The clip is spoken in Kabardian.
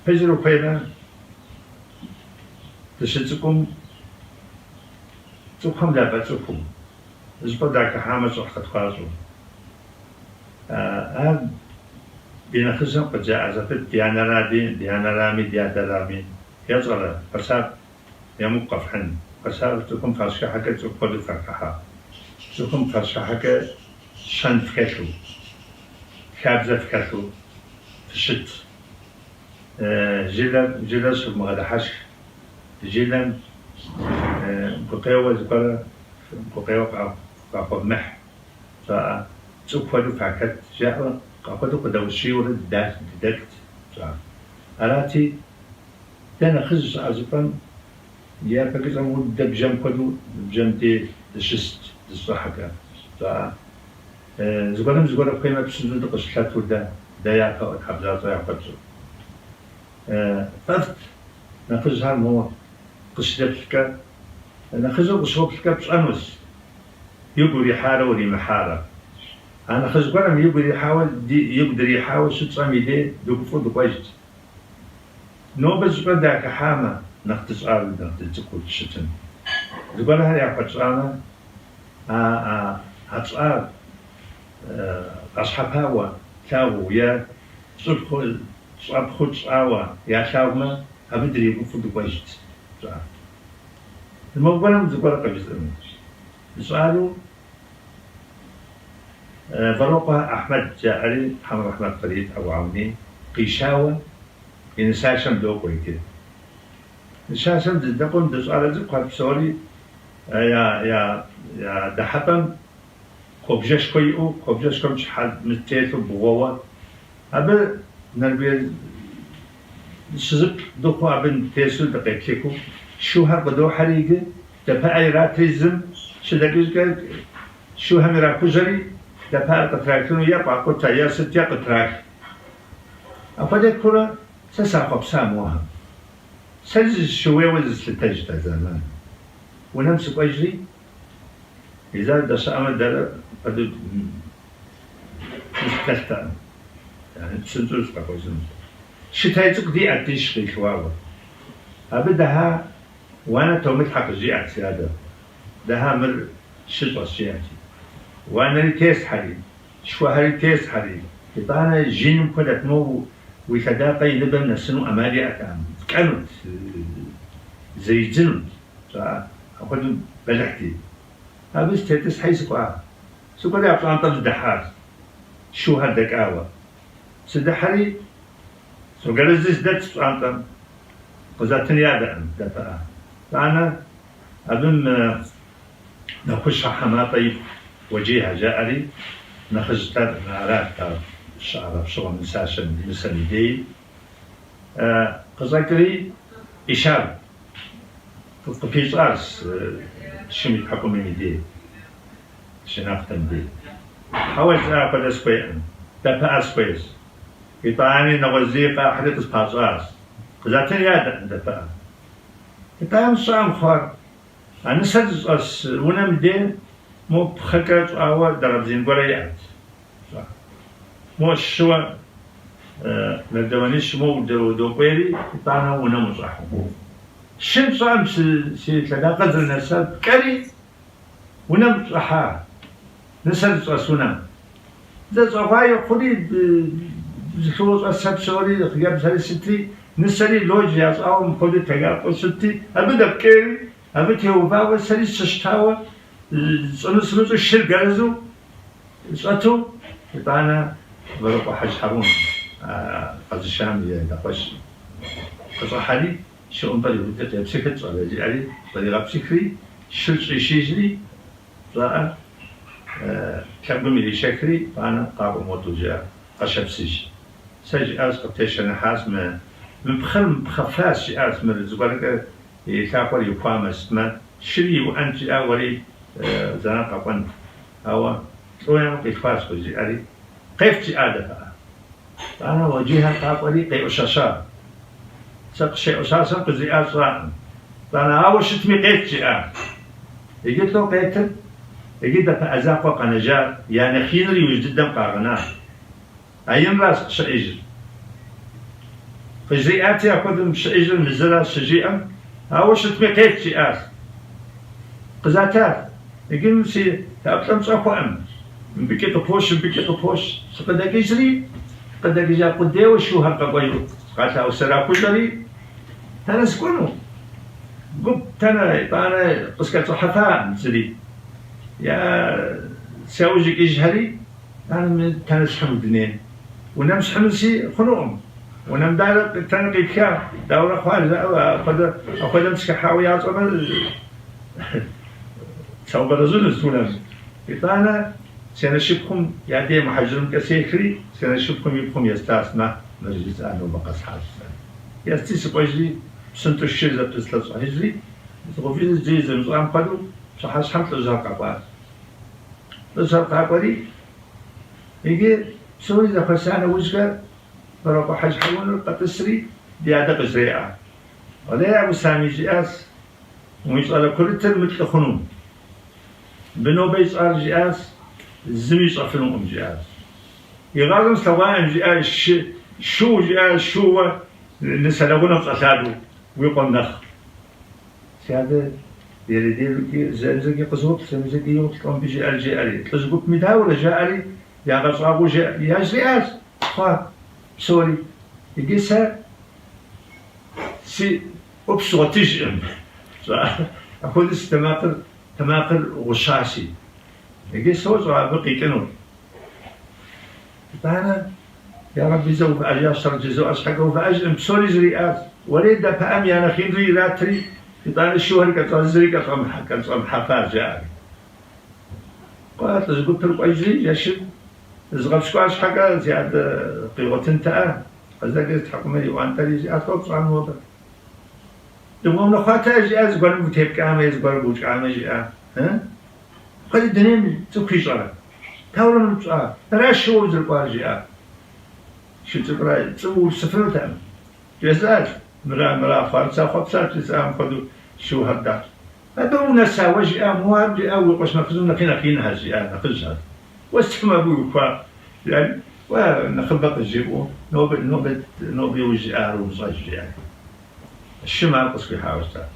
Пэжыр ухуеймэ, дыщыцӏыкӏум цӏыхухэм дафӏэцӏыхуу, зыщӏыпӏэ дахыхьамэ щӏыхь къытхуащӏу. Ар ди нэхъыжьхэм къыджаӏэ зэпыт, ди анэради, ди анэрами, ди адэрами. Ещӏэрэ, фысакъ, емыкӏу къэфхьын, фысакъ цӏыхум фащыхыхьэкӏэ цӏыху хуэдэу фахыхьэ. Цӏыхум фащыхыхьэкӏэ щэн фхэлъу, хабзэ фхэлъу фыщыт. Жылэр, жылэр щывмыгъэдыхьэшх, жылэм гукъеуэ зыгуэрэ гукъеуэ къахуэвмыхь, жаӏэ, цӏыху хуэдэу фахэт, жаӏэу апхуэдэу къыдэущийуэрэ дыдэтт, жаӏэ. Арати, дэ нэхъыжь щыӏэ щӏыпӏэм япэкӏэ щӏэмыуэ дэ бжэм хуэдэу бжэм дей дыщыст дыщӏыхьэкӏэ, жаӏэ. Зыгуэрым зыгуэрэ хуеймэ, псынщӏэу дыкъыщылъэту дэ, дэ япэ ӏуэхутхьэбзащӏэ яхуэтщӏу. Фӏэфӏт нэхъыжьхэр моуэ къыщыдэплъкӏэ, нэхъыжьыр къыщоплъкӏэ пщӏэнущ, игу урихьарэ уримыхьарэ. А нэхъыжь гуэрым игу ирихьауэ, игу дрихьауэ щытщӏэм и дей дыгуфӏэу дыкӏуэжт. Нобэ зыщӏыпӏэ дахыхьамэ, нэхъ дыщӏалэу, нэхъ дыцӏыкӏуу дыщытын. Зыгуэрхэр яхуэтщӏамэ, а тщӏар къащхьэпауэ тлъагъуу е щӏэпхъэу тщӏауэ ялъагъумэ, абы дригуфӏэу дыкӏуэжт, жаӏэ. Зы махуэ гуэрым зыгуэр къыбжесӏэну. Дыщӏалэу Вэрокъуэ Ахьмэд жаӏэри, Тхьэм рэхьмэт кърит Абу Ауни къишауэ и нысашэм докӏуэ иджы. Нысашэм дыздэкӏуэм дыщӏалэ цӏыкӏухэр псори я дыхьэпӏэм куэбжэшхуэ иӏэу, куэбжэшхуэм щхьэ телъу бгъуэуэ, абы нэрыбгей зыщ-зыплӏ дыхъуу абы дытесу дыкъеплъыхыу, шухэр къыдохьэри иджы дэпыӏэ иратри зым щыдэкӏыжкӏэ шухэм ирахужьэри дэпыӏэр къытрахыну е фӏакъутэ, е сыт, е къытрах. Апхуэдэкурэ сэ сахъуэпса мохэм. Сэ сышууейуэ зыслъытэжт а зэманым. Унэм сыкӏуэжри, Изар дэщыӏэмэ дэрэ апхуэдэу зыхэлътэкъым. Псынщӏэу сыкъэкӏуэжынут. Шытай цӏыкӏу диӏэт диш къилъхуауэ. Абы дэхьа уанэ томылъхьэ къызжиӏэт си адэм. Дэхьа мыр шыщӏэщ жиӏэти. Уанэри теслъхьэри, шхуэхэри теслъхьэри, итӏанэ жиным хуэдэт моуэ уи лъэдакъэ и ныбэм нэсыну ӏэмал иӏэтэкъым, пкӏэнут, зридзынут, жаӏэ, апхуэдэу бэлыхьти. Абы сытетӏысхьэри сыкӏуа. Сыкӏуэри а пщӏантӏэм сыдыхьащ, шухэр дэкӏауэ. Сыдыхьэри, согэрэзри сыдэтщ пщӏантӏэм, къызатын ядэкъым дэпыӏэ. Итӏанэ абым Нэхущхьэ Хьэматӏэ ипхъу Уэджихьэ жаӏэри, нэхъыжьтэр арат ар щыӏэр апщыгъуэм нысащэм, нысэм и деи. Къыщӏэкӏри ӏишар къыпищӏащ шым и тхьэкӏумэм и дей, шынэхътэм дей. Хьэуэ жысӏа апхуэдэ сыхуейкъым, дэпыӏэ сыхуейщ. Итӏани нэгъуэщӏ зыи къахьри къыспащӏащ. Къызатын ядэкъым дэпыӏэ. Итӏанэ сщӏэкъым хъуар. А нысэр зыщӏэс унэм дей мо пхъэкӏэ щӏауэ дэгъэбзин гуэрэ иӏэт. Мо щыуэ мэрдэуэнищ мо удокӏуейри, итӏанэ унэм ущӏыхьэу. Шым сщӏэкъым си лъэдакъэ зэрынэсар пкӏэри, унэм щӏыхьа, нысэр зыщӏэс унэм. Зэщӏэгъуае хъури, бзылъхугъэу щӏэсхэр псори, хъыджэбзхэри сытри, нысэри лоджэ ящӏауэ мыпхуэдэу лъагапӏэу щытти, абы дэпкӏейри, абы теувауэ сэри сыщтауэ, сщӏэнур сымыщӏэу шыр гэрэзу щӏэту, итӏанэ Вэрокъуэ Хьэжы Хьэрун къэзышам и адэкъуэш къыщӏыхьэри, шы ӏумпӏэр иубыдри къепсыхыт щӏалэ жиӏэри, къригъэпсыхри, шыр щӏишыжри, Щӏаӏэр лъэгум иришэхри, итӏанэ къакӏуэ моду жиӏэ, къэшэпсыж. Сэ жиӏащ, къытешэныхьащ мы мы пхъэр мыпхъэфащ, жиӏащ, мыр зыгуэркӏэ и лъакъуэр ихуамэ сытмэ, шыри иуӏэнт, жиӏа, уэри зэран къэкӏуэнт. Ауэ лӏыуэ къилъхуащ къызжиӏэри, къефт, жиӏа дэпыӏэ. Итӏанэ Уэджихьэр къакӏуэри къеӏущэща. Сэ къыщеӏущащэм къызжиӏар сщӏакъым. Итӏанэ ауэ щытми къет, жиӏа. Иджы лӏо къетыр, иджы дэпыӏэ закъуэ къэнэжар, я нэхъ иныр иужь дыдэм къагъэна. А инращ къыщыӏэжыр. Къыжриӏати, апхуэдэу мы пщыӏэжьыр мы зыра щыжиӏэм, ауэ щытми къет, жиӏащ. Къызатащ. Иджы мы си ӏэплӏэм щӏэхуэӏым. Мыбыкӏи къыпощ, мыбыкӏи къыпощ. Сыкъыдэкӏыжри, къыдэкӏыжа къудейуэ шухэр къэкӏуэжу сыкъалъагъу срахужьэри, тэнэ сыкӏуэну? Гуп тэнэ итӏанэ къыскӏэщӏыхьэфаӏым зыри. Я сяужь икӏыжхэри, итӏанэ тэнэ схьыну дунейм. Унэм схьынуси хъунукъым. Унэм дауэрэ тэнэ къипха, дауэрэ хъуа жаӏэу апхуэдэ апхуэдэм сыхыхьауэ ящӏэмэ, саубэрэжьынущ унэм. Итӏанэ си анэ шыпхъум я дей Мухьэжырымкӏэ сехри, си анэ шыпхъум и пхъум естащ, мэ, мыр жысӏа нобэ къэсхьащ жысӏэри. Ести сыкӏуэжри, псынщӏэу шыр зэпыслъэщӏыхьыжри, зыкъуфӏи зыри зымыщӏам хуэдэу, пщыхьэщхьэм лӏыжьхэр къэкӏуащ. Лӏыжьхэр къакӏуэри, иджы псори зэхуэса нэужькӏэ Вэрокъуэ Хьэжхьэуныр къэтӏысри, ди адэ къыжреӏэ. Уэлей, Абу Сами жиӏащ, уи щӏалэ курытыр мылӏы хъуну. Мыбы нобэ ищӏар жиӏащ, зыми ищӏэфынукъым, жиӏащ. Игъащӏэм слъэгъуаӏым, жиӏащ, шы, шу, жиӏащ, шууэ нысэ лэгъунэм щӏэлъадэу уи къуэм нэхъ. Си адэ ередеруки зээмызэкӏи къызоплъ, зээмызэкӏи йоплъ, лӏо мыбы жиӏэр жеӏэри. Лӏыжь гупми дауэрэ жаӏэри, ягъэщӏагъуэу жеӏэ, яжриӏащ, хъуа псори. Иджы сэ си ӏупс згъуэтыжкъым, апхуэдэу си тэмакъыр, тэмакъыр гъущащи. Иджы сощӏэ абы къикӏынур. Итӏанэ, ярэби, зэ увыӏэжащэрэ жызоӏэ щхьэкӏэ увыӏэжкъым, псори жриӏащ. Уэредэ, пыӏэм я нэхъ инри иратри, итӏанэ шухэр зыри кӏэщӏэмыхьэфа, жаӏэри. Кӏуэ, лӏыжь гупыр кӏуэжри, жэщым згъэпщкӏуа щхьэкӏэ си адэ къигъуэтынтэӏэ, къызэкӏэ тхьэкӏумэр иӏуантӏэри, жиӏащ, лӏо пщӏам нобэ. Дыбгъэунэхъуатэӏэ, жиӏа, зыгуэрым утепкӏамэ е зыгуэрым букӏамэ, жиӏа. Апхуэдэ дунейм цӏыху ищӏэрэ? Дауэрэ мыр пщӏа? Ара шууэ узэрыкӏуар, жиӏа. Шы цӏыкӏура пцӏы уупсыфынутэкъым. Жесӏащ, мыра, мыра хъуар, сахъуэпсат жысӏам хуэдэу шухэр дащ. Абы унэса уэ, жиӏа, моуэ жиӏа, уи къуэш нэхъыжьым нэхъи нэхъ инхэщ, жиӏа, нэхъыжьхэр. Уэ сытым абы уихуа? Жиӏэри, уэ нэхъыбэ къызжепӏэу, нобэ, нобэ, нобэ иужь жиӏа ар умыщӏэж, жиӏэри. Шым ар къысхуихьауэ щытащ.